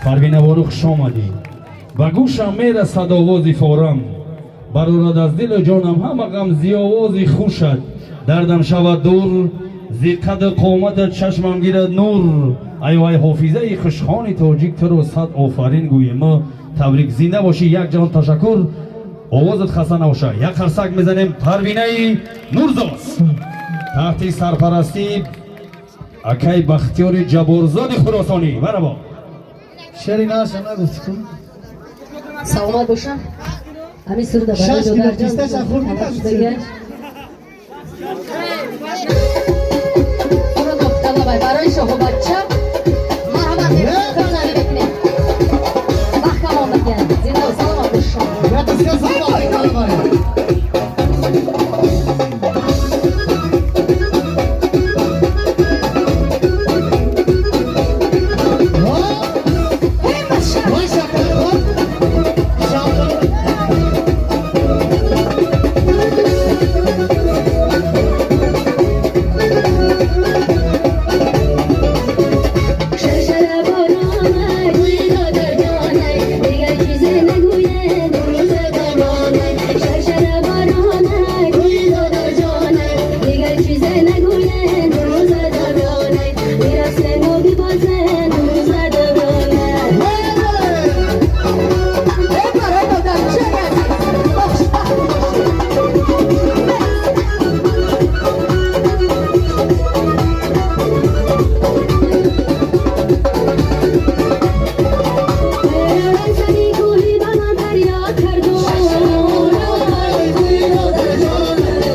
Парвина бону, хуш омадӣ. Ба гӯшам мерасад овози форам, барорад аз дилу ҷонам ҳама ғам зи овози хушат. Дардам шавад дур зи қаду қоматат, чашмам гирад нур. Ай вай, ҳофизаи хушхони тоҷик, туро сад офарин гӯем мо. Табрик, зинда бошӣ, як ҷаҳон ташаккур. Овозат хаста набоша. Як қарсак мезанем. Парвинаи Нурзод таҳти сарпарастии акай Бахтиёри Ҷабборзоди Хуросонӣ. Барабо. Шери наша нагуфти ку. Саломат бошам. Ҳамин суруда барои Шаш кило додарҷон. писташа хӯрди, Шудагиаш. Суруд нохталабай барои шоҳубача. Марҳамат, хурсандӣ мекунем. Маҳкам омадиян. Зинда, саломат бошам. Я ты сказал. Шаршара боронай, гӯи додарҷонай, дигар чизе нагӯед, рӯза давронай. Шаршара боронай, гӯи додарҷонай, дигар чизе нагӯед, рӯза давронай. Бирақсему бибозем, рӯза давронай. Барои додарҷони азиз, хушбахт бошед. Сари кӯҳи ба ман фарёд карду,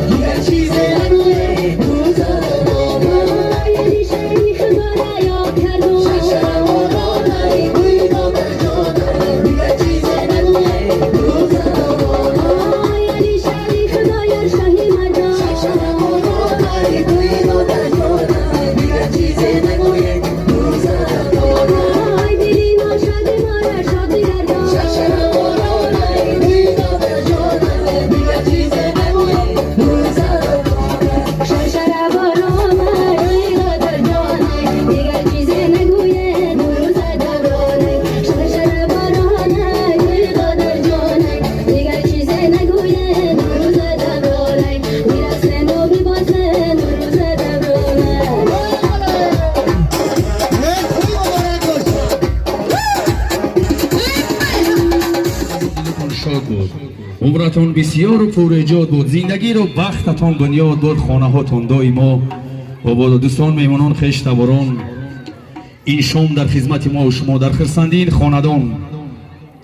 Дигар чизе нагӯед, рӯза давронай. Шери худора ёд карду, Дигар чизе нагӯед, рӯза давронай. Шери худояр шоҳи мардон. Дигар чизе нагӯед, рӯза давронай. Дили ношоди мора шод бигардон. Дигар чизе нагӯед, рӯза давронай. Шаршара боронай, рӯи додарҷонай, дигар чизе нагӯед, рӯза давронай. Шаршара боронай, рӯи додарҷонай, дигар чизе нагӯед, рӯза давронай. Бирақсему бибозем, рӯза давронай. Муборак бошад. Дилатон шод буд, умратон бисёру пурэҷод буд, зиндагиро бахтатон бунёд буд, хонаҳотон доимо ободу. Дӯстон, меҳмонон, хештаборон, ин шом дар хизмати мо шумо, дар хурсандии ин хонадон,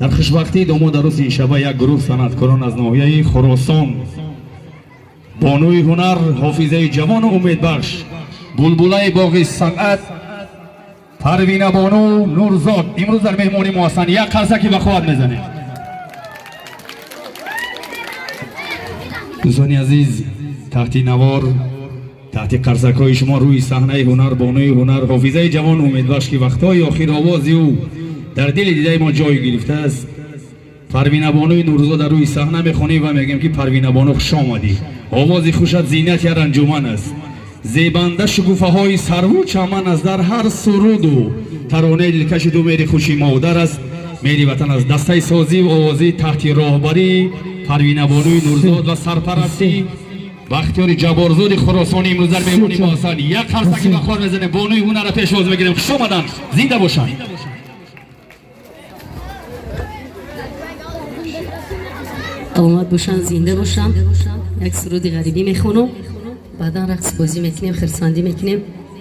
дар хушбахтии домод, арӯси ин шаба як гурӯҳ санъаткорон аз ноҳияи Хуросон, бонуи ҳунар, ҳофизаи ҷавону умедбахш, булбулаи боғи санъат Парвинабону Нурзод имрӯз дар меҳмони мо ҳастанд. Як қарсаки ба қувват мезанем. Дӯстони азиз, таҳти навор, таҳти қарсакҳои шумо рӯи саҳнаи ҳунар бонуи ҳунар, ҳофизаи ҷавон, умедбахш, ки вақтҳои охир овози ӯ дар дили дидаи мо ҷой гирифтааст, Парвинабонуи Нурзод дар рӯи саҳна мехонем ва мегӯем, ки Парвинабону, хуш омадӣ. Овози хушат зинати ҳар анҷуман аст, зебанда шукуфаҳои сарву чаман аст. Дар ҳар суруду таронаи дилкаши ду мери хуши модар аст, мери ватан аст. Дастаи созиву овозӣ таҳти роҳбарии Парвинабонуи Нурзод ва сарпарастии Бахтиёри Ҷабборзоди Хуросонӣ имрӯз дар меҳмони мо ҳастанд. Як қарсаки ба қувват мезанем, бонуи ҳунарро пешвоз мегирем. Хуш омаданд, зинда бошанд. Саломат бошанд, зинда бошанд. Як суруди ғарибӣ мехонам, баъдан рақс бозӣ мекунем, хирсандӣ мекунем.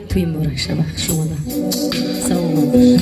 Тӯи муборак шава. Хуш омадам, саломат бошанд.